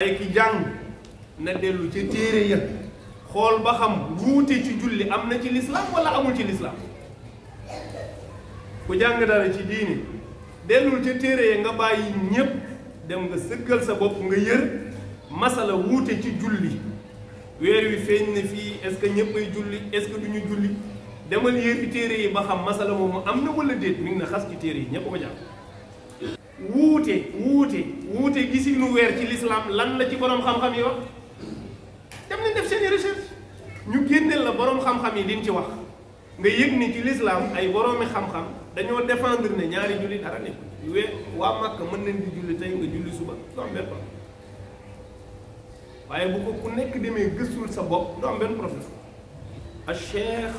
ay ki jàng na dellu ca téere ya xool ba xam wuute ci julli am na ci lislaam wala amul ci lislaam. ku jàng dara ci diini dellul ca téere ya nga bàyyi ñépp dem nga sëggal sa bopp nga yër masala wuute ci julli. weer wi feeñ ne fii est-ce que ñëpp ay julli est-ce que du ñu julli demal yëri téere yi ba xam masala moomu am na wala déet mi ngi na xas ci téere yi ñépp ko jàng. wuute gisinu weer ci lislaam lan la ci borom xam-xam yi wax dem nañ def seeni recherche ñu génneel la borom xam-xam yi liñ ci wax nga yëg ni ci lislaam ay boroomi xam-xam dañoo défendre ne ñaari julli dara nekk waa Makka mën nañ di julli tey nga julli suba du am benn problème waaye bu ko ku nekk demee gëstul sa bopp du am benn professeur al Cheikh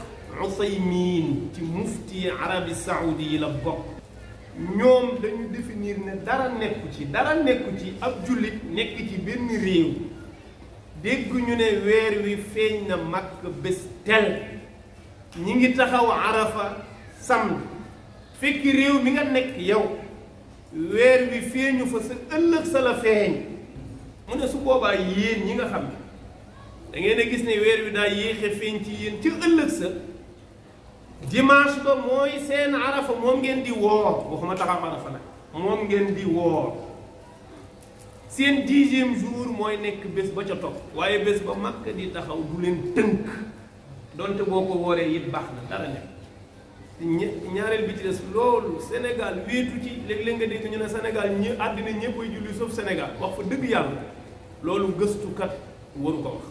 Usaymin ci mufti arabi saoudi yi la bokk. ñoom dañu définir ne dara nekku ci ab jullit nekk ci benn réew dégg ñu ne weer wi feeñ na Makka bés tel ñi ngi taxaw arafa samedi fekk réew mi nga nekk yow weer wi feeñu fa sa ëllëg sa la feeñ mu ne su boobaa yéen ñi nga xam ne da ngeen a gis ne weer wi daa yéexe feeñ ci yéen ci ëllëg sa dimanche ba mooy seen arafa moom ngeen di woor waxuma taxaw arafa nag moom ngeen di woor seen 10e jour mooy nekk bés ba ca topp waaye bés ba Makka di taxaw du leen tënk donte boo ko wooree it baax na dara nekk ñaareel bi ci des loolu Sénégal wéetu ci léeg-léeg nga dégg ñu ne Sénégal àddina ñëpp ay julli sauf Sénégal wax fa dëgg yàlla loolu gëstukat waru ko wax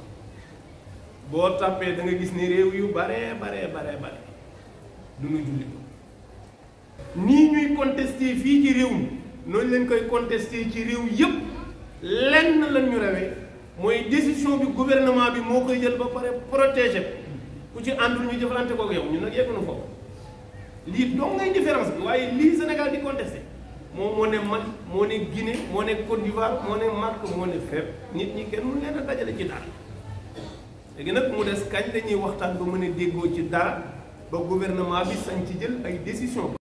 boo tàppee da nga gis ni réew yu bare du ñu julli nii ñuy contesté fii ci réew mi noonu leen koy contesté ci réew yépp lenn lañ ñu rawee mooy décision bi gouvernement bi moo koy jël ba pare protégé ku ci àndul ñu jëflante kook yow ñun nag yegg na foofu lii dong ngay différence bi waaye lii Sénégal di contesté moo ne Mali moo ne Guinée moo ne Côte d'Ivoire moo ne Maroc moo ne fépp nit ñi kenn mun leen a dajale ci dara léegi nag mu des kañ dañuy waxtaan ba mën a déggoo ci dara ba gouvernement bi sañ ci jël ay décision